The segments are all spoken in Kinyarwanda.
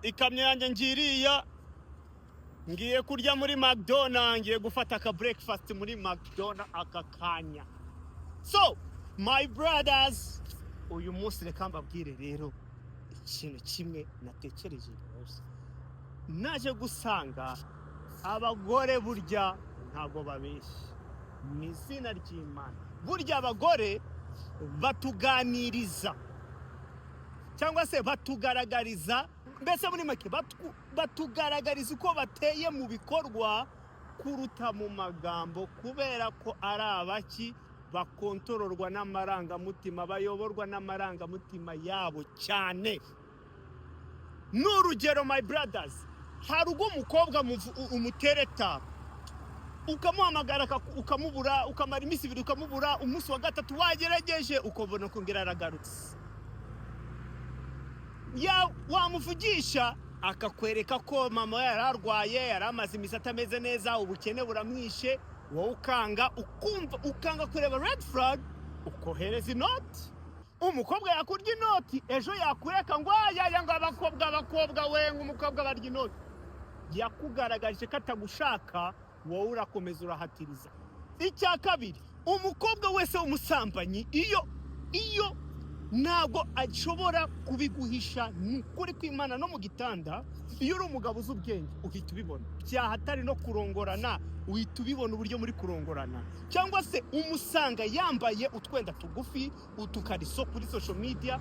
Ikamyo yanjye ngiriya, ngiye kurya muri McDonald, ngiye gufata aka breakfast muri McDonald aka kanya. So my brothers, uyu munsi reka mbabwire rero ikintu kimwe natekereje rwose. Naje gusanga abagore burya ntabwo babeshya. Mu izina ry'Imana, burya abagore batuganiriza cyangwa se batugaragariza, mbese muri make batugaragariza uko bateye mu bikorwa kuruta mu magambo, kubera ko ari abaki bakontororwa n'amarangamutima, bayoborwa n'amarangamutima yabo cyane. N'urugero, my brothers, hari ubwo umukobwa umutereta, ukamuhamagara ukamubura, ukamara iminsi 2 ukamubura, umunsi wa gatatu wagerageje ukabona kongera aragarutse. Ya wamuvugisha akakwereka ko mama we yari arwaye, yari amaze iminsi atameze neza, ubukene buramwishe. Wowe ukanga, ukumva ukanga kureba red flag, ukohereza inoti. Umukobwa yakurya inoti, ejo yakureka ngo ayaya, ngo abakobwa, abakobwa we, ngo umukobwa barya inoti. Yakugaragarije ko atagushaka, wowe urakomeza urahatiriza. Icya kabiri, umukobwa wese w'umusambanyi iyo ntabwo ashobora kubiguhisha. Ni ukuri kw'Imana, no mu gitanda, iyo uri umugabo uzi ubwenge uhita ubibona. Byahatari no kurongorana, uhita ubibona uburyo muri kurongorana, cyangwa se umusanga yambaye utwenda tugufi, utukariso kuri social media,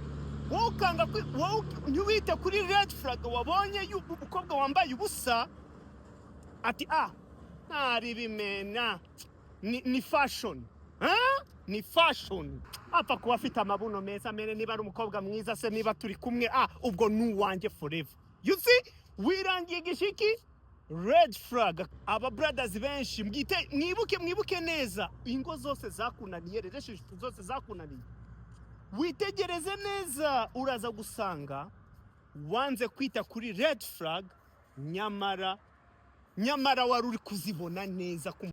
wowe ukanga wowe ntiwite kuri red flag wabonye y'umukobwa wambaye ubusa, ati: "Ah, ntari bimena, ni fashion, hein? Ni fashion, apfa kuba afite amabuno meza mene, niba ari umukobwa mwiza se, niba turi kumwe, ah, ubwo ni uwanjye forever." You see, wirangiye igishiki red flag. Aba brothers benshi, mwite, mwibuke, mwibuke neza ingo zose zakunaniye, relationship zose zakunaniye, witegereze neza, uraza gusanga wanze kwita kuri red flag, nyamara wari uri kuzibona neza ko